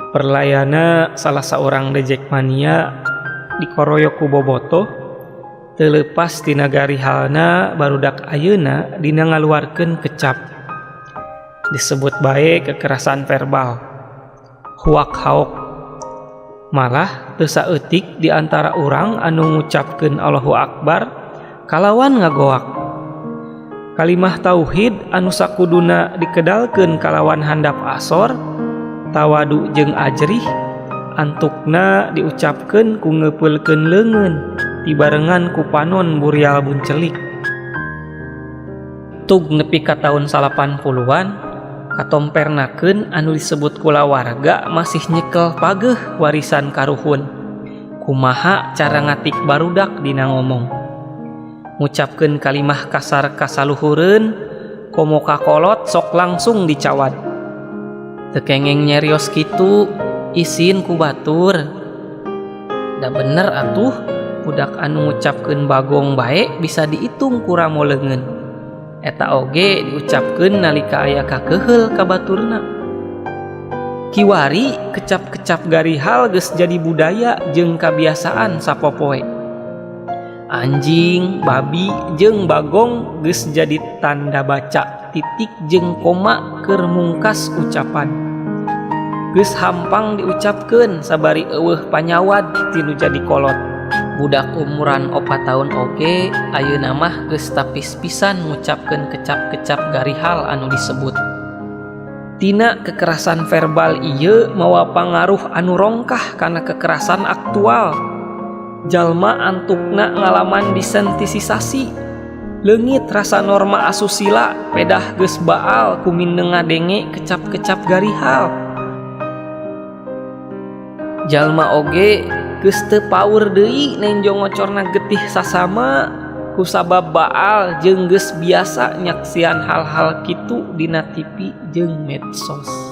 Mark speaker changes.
Speaker 1: Perlayana salah saurang Dejekmania dikoroyok ku bobotoh teu leupas tina garihalna barudak ayeuna dina ngaluarkeun kecap. Disebut bae kekerasan verbal. Huak haok. Malah teu saeutik di antara urang anu ngucapkeun Allahu Akbar kalawan ngagoak. Kalimah tauhid anu sakuduna dikedalkeun kalawan handap asor, tawadu jeung ajrih, antukna diucapkeun ku ngeupeulkeun leungeun dibarengan ku panon burial buncelik. Tug nepi ka taun 90-an katompernakeun anu disebut kulawarga masih nyekel pageh warisan karuhun. Kumaha cara ngatik barudak dina ngomong. Ngucapkeun kalimah kasar ka saluhureun, komo ka kolot sok langsung dicawad. Teu kengeng nyarios kitu, isin ku batur. Da bener atuh, budak anu ngucapkeun bagong bae bisa diitung ku ramo leungeun. Eta oge diucapkeun nalika aya kakeheul ka baturna. Kiwari kecap-kecap garihal geus jadi budaya jeung kabiasaan sapopoe. Anjing, babi, jeung bagong geus jadi tanda baca titik jeung koma keur mungkas ucapan. Geus hampang diucapkeun sabari eueuh panyawad ti nu jadi kolot. Budak umuran 4 taun oge ayeuna mah geus tapis pisan ngucapkeun kecap-kecap garihal anu disebut. Tina kekerasan verbal ieu mawa pangaruh anu rongkah kana kekerasan aktual. Jalma antukna ngalaman disensitisasi. Leungit rasa norma asusila pedah geus baal ku mindeng ngadenge kecap-kecap garihal. Jalma oge geus teu paur deui nenjo ngocorna getih sasama kusabab baal jeung geus biasa nyaksian hal-hal kitu dina TV jeung medsos.